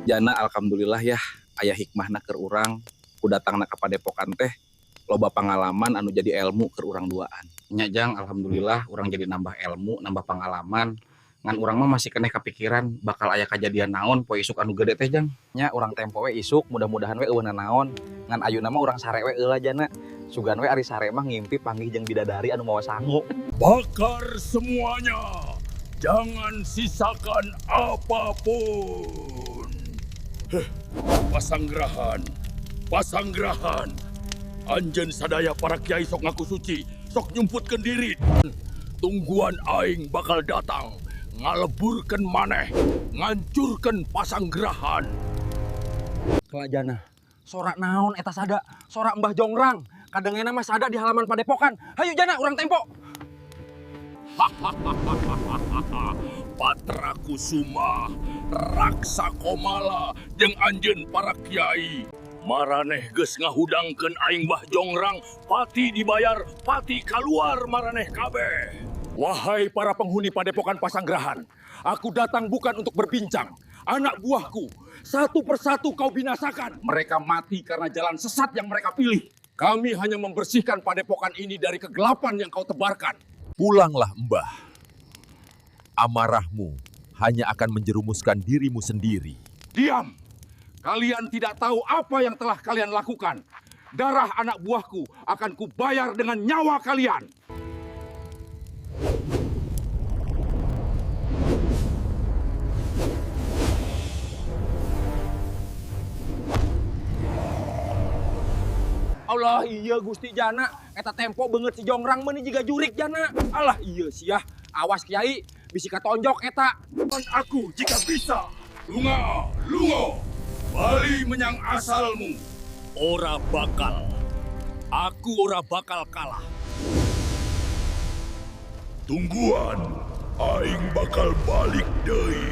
Jana, alhamdulillah ya, aya hikmahna keur urang ku datangna ka padepokan teh, loba pengalaman anu jadi ilmu keur urang duaan. Nya, Jang, alhamdulillah urang jadi nambah ilmu, nambah pengalaman. Ngan urang mah masih keneh kepikiran bakal aya kejadian naon poe isuk anu gede teh, Jang. Nya, urang tempo we isuk, mudah-mudahan we euweuh naon. Ngan ayeuna mah urang sare we heula, Jana. Sugan we ari sare mah ngimpi panggih jeung bidadari anu mawa sangu. Bakar semuanya. Jangan sisakan apapun. Heh, pasanggrahan. Pasanggrahan. Anjeun sadaya para kiai sok ngaku suci, sok nyumputkeun diri. Tungguan, aing bakal datang ngaleburkeun maneh, ngancurkeun pasanggrahan. Kela, Jana. Sorak naon eta sada? Sorak Mbah Jongrang. Kadangena mah sada di halaman padepokan. Hayu, Jana, urang tempo. Patra Kusuma, Raksa Komala, jeung anjeun para kiai. Maraneh geus ngahudangkeun aing Mbah Jongrang, pati dibayar, pati kaluar maraneh kabeh. Wahai para penghuni padepokan Pasanggrahan, aku datang bukan untuk berbincang. Anak buahku, satu persatu kau binasakan. Mereka mati karena jalan sesat yang mereka pilih. Kami hanya membersihkan padepokan ini dari kegelapan yang kau tebarkan. Pulanglah, Mbah. Amarahmu hanya akan menjerumuskan dirimu sendiri. Diam! Kalian tidak tahu apa yang telah kalian lakukan. Darah anak buahku akan kubayar dengan nyawa kalian. Allah, iya Gusti, Jana, eta tempo beungeut si Jongrang meuni jiga jurik, Jana. Alah, iya sia. Awas, Kiai, bisi katonjok eta. Lawan aku jika bisa. Lunga, lunga. Bali menyang asalmu. Ora bakal. Aku ora bakal kalah. Tungguan, aing bakal balik deui.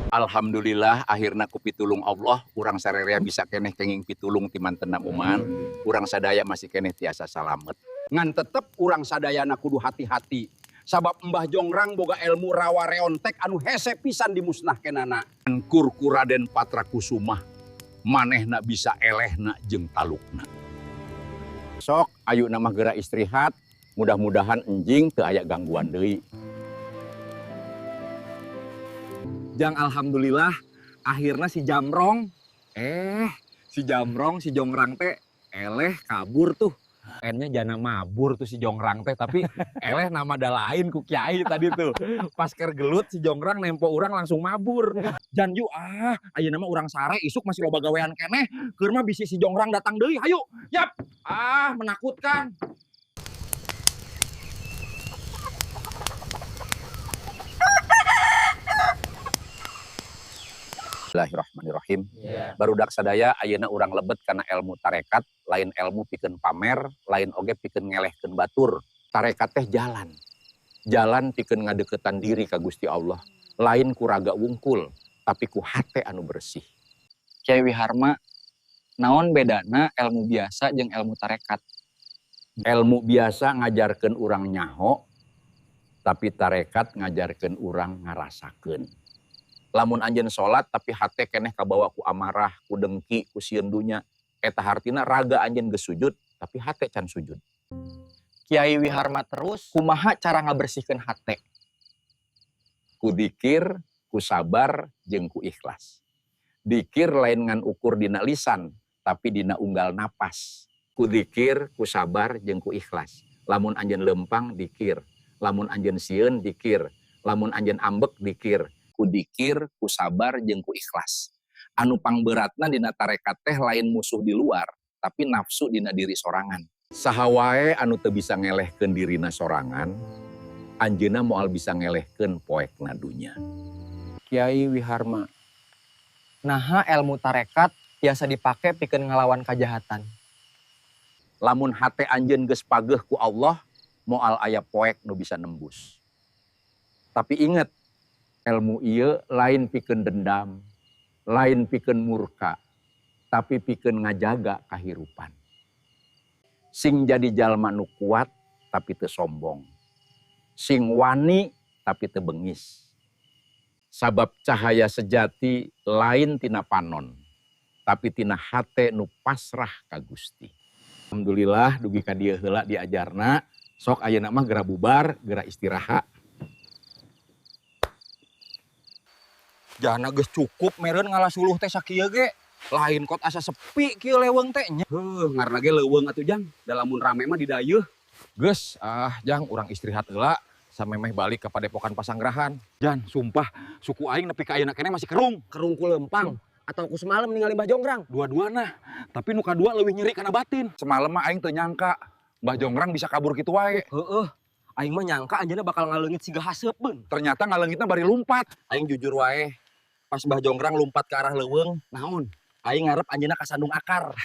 Alhamdulillah, akhirna ku pitulung Allah urang sarerea bisa keneh kenging pitulung ti mantena uman. Urang sadaya masih keneh tiasa salamet. Ngan tetep urang sadayana kudu hati-hati. Sabab Mbah Jongrang boga ilmu rawa reontek anu hese pisan dimusnahkeunana. Kur ku Raden Patra Kusumah, manehna bisa elehna jeung talukna. Sok, ayeuna mah geura istirahat, mudah-mudahan enjing teu aya gangguan deui. Jang, alhamdulillah akhirnya si Jamrong, si Jongrang teh eleh kabur tuh. N-nya jana mabur tuh si Jongrang teh, tapi eleh nama da lain ku kiai tadi tuh. Pas keur gelut si Jongrang nempo urang langsung mabur. Jan, yuk ah, ayeuna mah urang sare, isuk masih loba gawean keneh. Keur mah bisi si Jongrang datang deui, hayu. Yap. Ah, menakutkan. Bismillahirrahmanirrahim. Barudak sadaya, ayeuna urang lebet kana ilmu tarekat, lain ilmu pikeun pamer, lain oge pikeun ngelehkeun batur. Tarekat teh jalan. Jalan pikeun ngadeukeutan diri ka Gusti Allah, lain ku raga wungkul, tapi ku hate anu bersih. Kiai Wiharma, naon bedana ilmu biasa jeung ilmu tarekat? Ilmu biasa ngajarkeun urang nyaho, tapi tarekat ngajarkeun urang ngarasakeun. Lamun anjeun salat tapi hate keneh kabawa ku amarah, ku dengki, ku sieun dunya, eta hartina raga anjeun geus sujud, tapi hate can sujud. Kiai Wiharma, terus kumaha cara ngabersihkeun hate? Ku dikir, ku sabar, jeung ku ikhlas. Dikir lain ngan ukur dina lisan, tapi dina unggal napas. Ku dikir, ku sabar, jeung ku ikhlas. Lamun anjeun lempang dikir, lamun anjeun sieun dikir, lamun anjeun ambek dikir. Ku dikir, ku sabar, jeung ku ikhlas. Anu pangberatna dina tarekat teh lain musuh di luar, tapi nafsu dina diri sorangan. Saha wae anu teu bisa ngelehkeun dirina sorangan, anjeunna moal bisa ngelehkeun poekna dunya. Kiai Wiharma, naha ilmu tarekat biasa dipake pikeun ngalawan kajahatan? Lamun hate anjeun geus pageuh ku Allah, moal aya poek nu bisa nembus. Tapi inget, ilmu ieu lain pikeun dendam, lain pikeun murka, tapi pikeun ngajaga kahirupan. Sing jadi jalma nu kuat tapi teu sombong. Sing wani tapi teu bengis. Sabab cahaya sejati lain tina panon, tapi tina hate nu pasrah ka Gusti. Alhamdulillah dugi ka dieu heula diajarna, sok ayeuna mah gera bubar, gera istirahat. Jana geus cukup meureun ngalasuluh teh sakieu ge. Lain kot asa sepi kieu leuweung teh nya. Heuh, ngaranna ge leuweung atuh Jang. Da lamun rame mah didayeuh. Geus ah Jang, urang istirahat heula samemeh balik ka Padepokan Pasanggrahan. Jan, sumpah suku aing nepi ka ayeuna keneh masih kerung. Kerung ku lempang atau ku semalam ningali Mbah Jongrang. Dua-duana, tapi nu kadua leuwih nyeri kana batin. Semalam mah aing teu nyangka Mbah Jongrang bisa kabur kitu wae. Heeh. Aing mah nyangka anjeunna bakal ngaleungit siga haseupeun. Ternyata ngaleungitna bari lumpat. Aing jujur wae, pas Mbah Jongrang lumpat ke arah leuweung, naon? Aing ngarep anjeunna kasandung akar.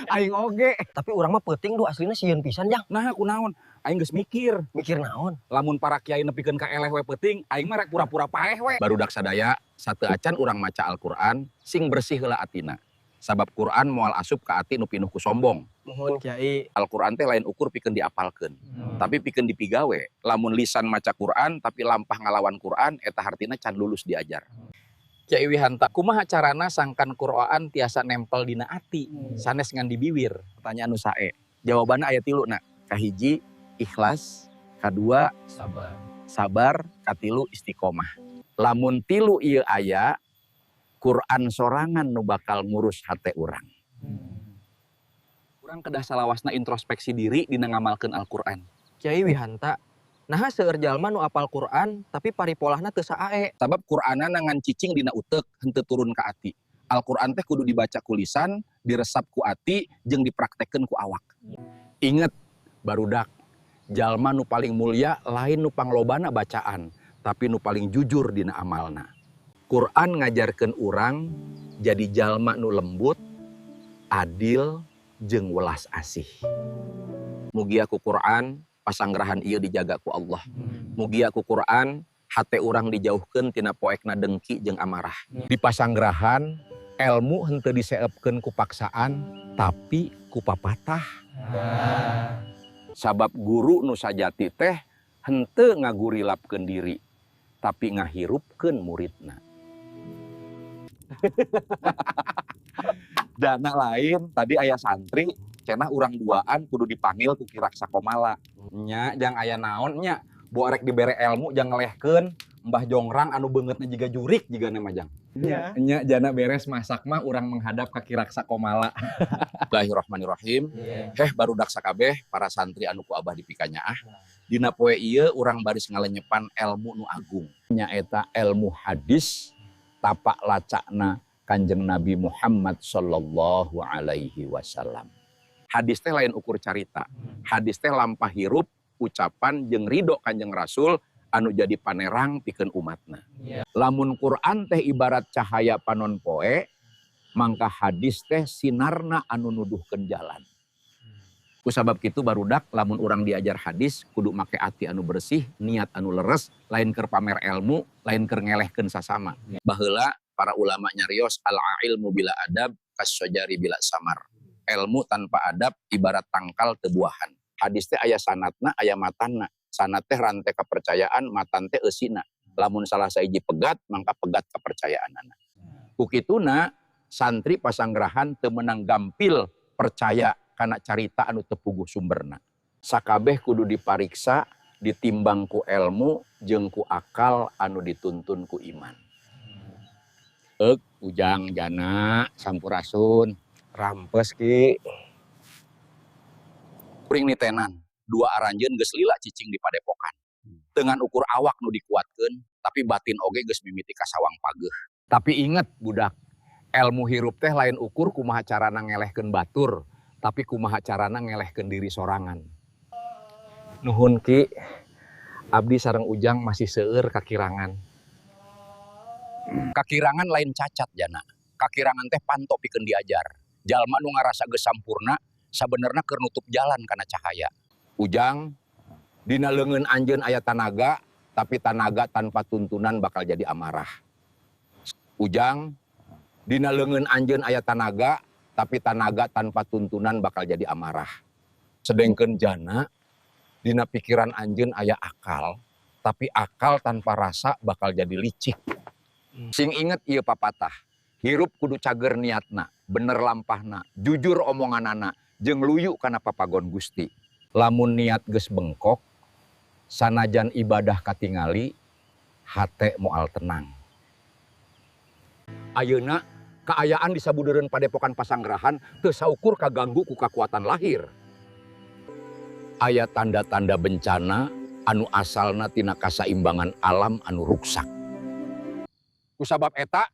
Aing oge. Tapi urang mah peuting duh aslina sieun pisan, Jang. Nah, kunaon? Aing geus mikir. Mikir naon? Lamun para kiai nepikeun ka eleh we peuting, aing mah rek pura-pura paeh we. Barudak sadaya, sateuacan urang maca Al-Qur'an, sing bersih heula atina. Sabab Quran moal asup ka ati nu pinuh ku sombong. Nuhun Kiai. Al-Quran teh lain ukur pikeun diapalkeun, tapi pikeun dipigawe. Lamun lisan maca Quran tapi lampah ngalawan Quran, eta hartina can lulus diajar. Kiai Wihanta, kumaha carana sangkan Quran tiasa nempel dina ati, sanes ngan di biwir? Pertanyaan nu sae. Jawabanna aya tilu na. Kahiji ikhlas, kadua Sabar. Sabar, katilu istiqomah. Lamun tilu ieu aya, Quran sorangan nu bakal ngurus hate urang. Urang kedah salawasna introspeksi diri dina ngamalkeun Al-Qur'an. Kiai Wihanta, naha seueur jalma nu apal Quran tapi paripolahna teu saae. Sabab Qur'anana ngan cicing dina utek, henteu turun ka ati. Al-Qur'an teh kudu dibaca ku lisan, diresap ku ati, jeung dipraktekkeun ku awak. Ingat, barudak, jalma nu paling mulia lain nu panglobana bacaan, tapi nu paling jujur dina amalna. Quran ngajarkeun urang jadi jalma nu lembut, adil, jeung welas asih. Mugia ku Quran pasanggrahan ieu dijaga ku Allah. Mugia ku Quran hate urang dijauhkeun tina poekna dengki jeung amarah. Di pasanggrahan elmu henteu diseepkeun ku paksaan tapi ku papatah. Sabab guru nu sajati teh henteu ngagurilapkeun diri tapi ngahirupkeun muridna. Dana lain tadi aya santri cenah urang duaan kudu dipanggil ku Ki Raksa Komala. Nya jang aya naon nya, bo arek dibere elmu jang ngelehkeun Mbah Jongrang anu beungeutna jiga jurik jiga mah jang. Nya. Nya jana beres masak mah urang menghadap ka Ki Raksa Komala. Bismillahirrahmanirrahim. Heh barudak sakabeh para santri anu ku abah dipikanyaah. Dina poe ieu urang baris ngalenyepan elmu nu agung. Nyaeta elmu hadis tapak lacakna Kanjeng Nabi Muhammad sallallahu alaihi wasallam. Hadis teh lain ukur carita. Hadis teh lampah hirup, ucapan jeung ridho Kanjeng Rasul anu jadi panerang pikeun umatna. Lamun Quran teh ibarat cahaya panon poe, mangka hadis teh sinarna anu nuduhkeun jalan. Kusabab kitu barudak lamun urang diajar hadis kudu make ati anu bersih, niat anu leres, lain keur pamer elmu, lain keur ngelehkeun sasama. Baheula para ulama nyarios al-ilmu bila adab kasyajari bila samar. Elmu tanpa adab ibarat tangkal tebuahan. Hadis teh aya sanatna, aya matanna. Sanat teh rantai kepercayaan, matan teh eusina. Lamun salah sahiji pegat, mangka pegat kepercayaanana. Ku kituna santri pasanggrahan teu meunang gampil percaya kana carita anu teu puguh sumberna. Sakabeh kudu dipariksa, ditimbang ku elmu jeung ku akal anu dituntun ku iman. Euk Ujang Jana sampurasun. Rampes Ki. Kuring nitenan, dua aranjeun geus lila cicing di padepokan. Dengan ukur awak nu dikuatkeun, tapi batin oge geus mimiti kasawang pageuh. Tapi inget budak, elmu hirup teh lain ukur kumaha carana ngelehkeun batur, tapi kumaha carana ngelehkeun diri sorangan. Nuhun Ki, abdi sareng Ujang masih seueur kakirangan. Kakirangan lain cacat jana. Kakirangan teh panto pikeun diajar. Jalma nu ngarasa geus sampurna sabenerna keur nutup jalan kana cahaya. Ujang, dina leungeun anjeun aya tanaga, tapi tanaga tanpa tuntunan bakal jadi amarah. Ujang, dina leungeun anjeun aya tanaga, tapi tanaga tanpa tuntunan bakal jadi amarah. Sedengkeun jana, dina pikiran anjeun aya akal, tapi akal tanpa rasa bakal jadi licik. Sing inget ieu papatah. Hirup kudu cager niatna, bener lampahna, jujur omonganana, jeung luyu kana papagon Gusti. Lamun niat geus bengkok, sanajan ibadah katingali, hate moal tenang. Ayeuna kaayaan di sabudeureun Padepokan Pasanggrahan teu saukur kaganggu ku kakuatan lahir. Aya tanda-tanda bencana anu asalna tina kasaimbangan alam anu ruksak. Kusabab eta,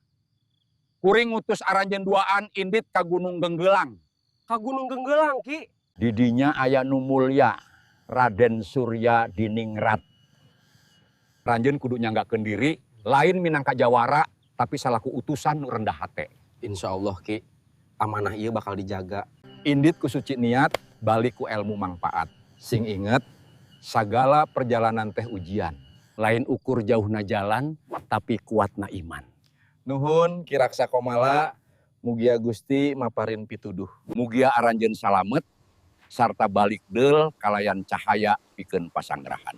kuring ngutus aranjeun duaan indit ka Gunung Genggelang. Ka Gunung Genggelang, Ki. Didinya aya nu mulya, Raden Surya Diningrat. Aranjeun kudu nyanggakeun diri, lain minangka jawara, tapi salaku utusan nu rendah hate. Insya Allah, Ki, amanah ieu bakal dijaga. Indit ku suci niat, balik ku ilmu mangpaat. Sing inget, sagala perjalanan teh ujian. Lain ukur jauhna jalan, tapi kuatna iman. Nuhun Ki Raksa Komala, mugia Gusti maparin pituduh. Mugia aranjeun salamet, sarta balik deul kalayan cahaya pikeun pasanggrahan.